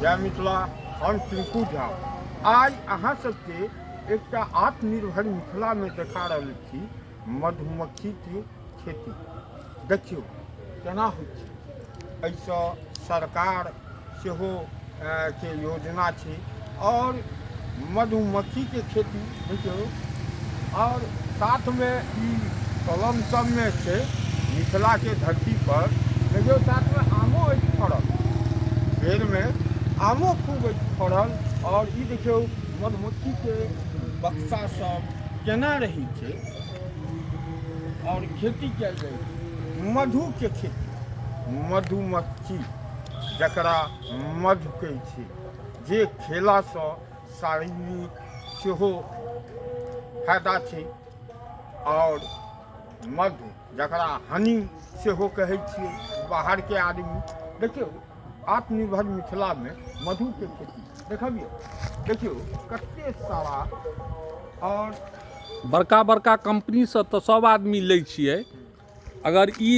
जय मिथिला। हम टिंकू झा आइ अहाँ सबके एकटा आत्मनिर्भर मिथिलामे देखा रहल छी मधुमक्खीके खेती। देखियौ केना होइ छै। एहिसँ सरकार सेहो के योजना छै आओर मधुमक्खीके खेती देखियौ, आओर साथमे ई कलम सबमे छै मिथिलाके धरती पर। देखियौ साथमे आमो अछि फड़ल, पेड़मे आमो खूब अछि फड़ल। आओर ई देखियौ मधुमक्खीके बक्सा सब केना रहै छै आओर खेती कयल जाइ छै। मधुके खेती, मधुमक्खी जकरा मधु कहै छै, जे खेलासँ शारीरिक सेहो फायदा छै। आओर मधु जकरा हनी सेहो कहै छियै बाहरके आदमी। देखियौ आत्मनिर्भर मिथिलामे मधुके खेती देखबियौ, देखियौ कते सारा। आओर बड़का बड़का कम्पनीसँ तऽ सब आदमी लै छियै। अगर ई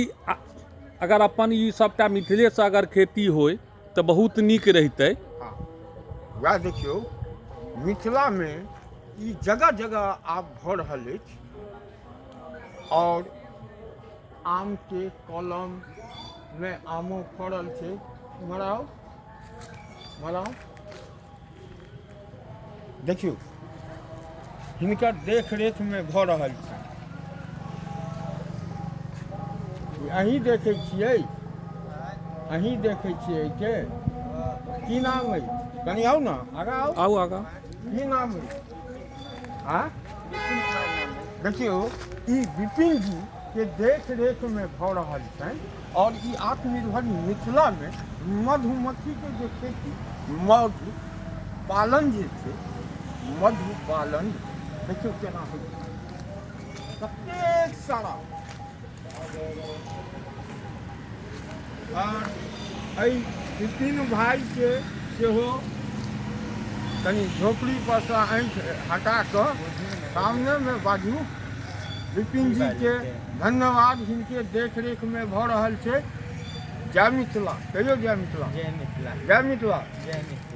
अगर अपन ई सबटा मिथिलेसँ अगर खेती होइ तऽ बहुत नीक रहितै। हँ, वएह देखियौ मिथिलामे ई जगह जगह आब भऽ रहल अछि। आओर आमके कलममे आमो फड़ल छै। इम्हर आउ, इम्हर आउ, देखियौ हिनकर देखरेखमे भऽ रहल छै। अहीं देखै छियै, अहीं देखै छियै के की नाम अछि? कनि आउ ने आगाँ आउ। आउ आगाँ। की नाम अछि? आ देखियौ ई विपिन जी के देख रेख मे भऽ रहल छनि। और ई आत्मनिर्भर मिथिला मे मधुमक्खी के जे खेती, मधु पालन जे छै, मधु पालन देखियौ केना होइ छै, कतेक सारा। और एहि विपिन भाई के सेहो कनि झोपड़ी पर से आँखि हटा कऽ सामने मे बाजू। विपिन जी के धन्यवाद, हिनके देख रेख में भऽ रहल छै। जय मिथिला, कहियौ जय मिथिला। जय मिथिला। जय मिथिला। जय मिथिला।